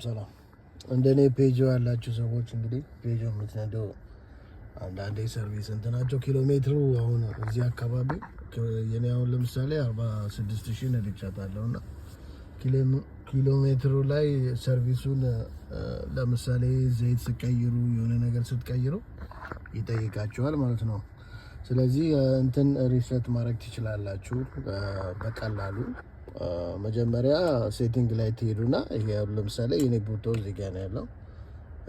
ሰላም። እንደኔ ፔጆ ያላችሁ ሰዎች፣ እንግዲህ ፔጆ የምትነዱ፣ አንዳንዴ service እንትናቸው ኪሎ ሜትሩ አሁን እዚህ አካባቢ የኔ አሁን ለምሳሌ 46,000 ነድቻታለሁ እና ኪሎ ሜትሩ ላይ service ኡን ለምሳሌ ዘይት ስትቀይሩ፣ የሆነ ነገር ስትቀይሩ ይጠይቃችኋል ማለት ነው። ስለዚህ እንትን reset ማድረግ ትችላላችሁ በቀላሉ። መጀመሪያ setting ላይ ትሄዱና ይሄ ለምሳሌ የኔ ቡቶ እዚህ ጋር ነው ያለው።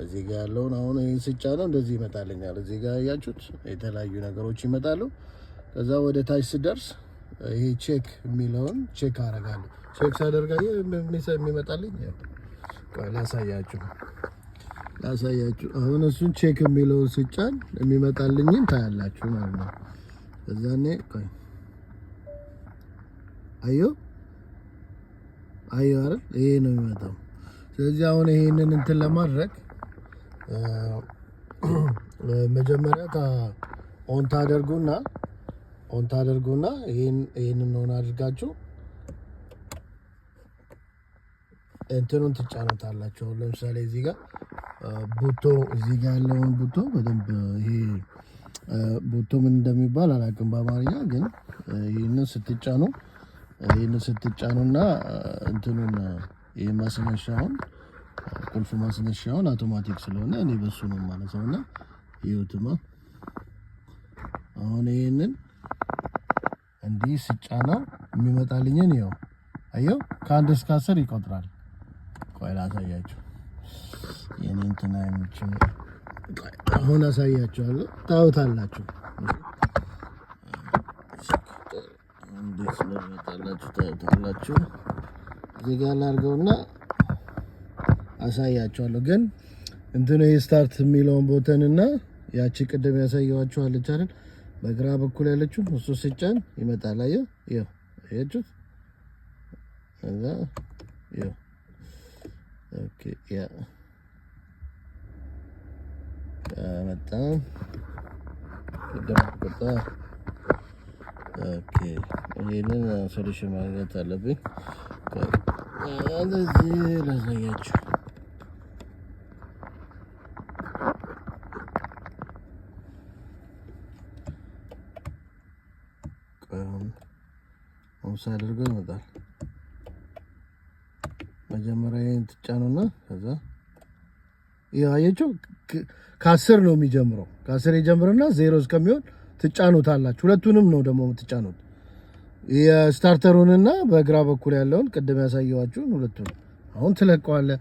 እዚህ ጋር ያለውን አሁን ይሄን ስጫነው እንደዚህ ይመጣልኛል። እዚህ ጋር ያያችሁት የተለያዩ ነገሮች ይመጣሉ። ከዛ ወደ ታች ስደርስ ይሄ check የሚለውን check አደርጋለሁ። Check ሳደርግ የሚመጣልኝ ላሳያችሁ ላሳያችሁ። አሁን እሱን check የሚለውን ስጫን የሚመጣልኝን ታያላችሁ ማለት ነው። እዛኔ ቆይ፣ አዮ አዮ አይደል? ይሄ ነው የሚመጣው። ስለዚህ አሁን ይሄንን እንትን ለማድረግ መጀመሪያ on ታደርጉና ይሄንን on አድርጋችሁ እንትኑን ትጫኑታላችሁ። አሁን ለምሳሌ እዚህ ጋር ቡቶ፣ እዚህ ጋር ያለውን ቡቶ በደንብ፣ ይሄ ቡቶ ምን እንደሚባል አላውቅም በአማርኛ፣ ግን ይህንን ስትጫኑና እንትኑን ይሄ ማስነሻውን፣ ቁልፍ ማስነሻውን አውቶማቲክ ስለሆነ እኔ በሱ ነው ማለት ነው። እና ይኸውትማ አሁን ይሄንን እንዲህ ስጫነው የሚመጣልኝን ይኸው አየው፣ ከ1 እስከ 10 ይቆጥራል። ቆይ ላሳያችሁ። የኔ እንትን አይመችም። አሁን አሳያችኋለሁ፣ ታዩታላችሁ። እንዴት ስለሚመጣላችሁ ታዩታላችሁ። እዚህ ጋር ላድርገውና አሳያችኋለሁ። ግን እንትኑ የ start የሚለውን button እና ያቺ ቅድም ያሳየኋችሁ አለች አይደል? በግራ በኩል ያለችው፣ እሱ ስጫን ይመጣል። አየው፣ ይኸው አያችሁት? እዛ ይኸው፣ okay፣ yeah መጣ። ቅድም ቁጣ፣ okay፣ ይሄንን solution ማግኘት አለብኝ። እንደዚህ ላሳያችሁ። አሁን ሳደርገው ይመጣል። መጀመሪያ ይሄን ትጫኑና ከዛ ይኸው አያችሁ፣ ከ10 ነው የሚጀምረው። ከ10 ይጀምርና 0 እስከሚሆን ትጫኑታላችሁ። ሁለቱንም ነው ደግሞ የምትጫኑት፣ የ starter ኡንና በግራ በኩል ያለውን ቅድም ያሳየኋችሁን ሁለቱን። አሁን ትለቀዋለህ።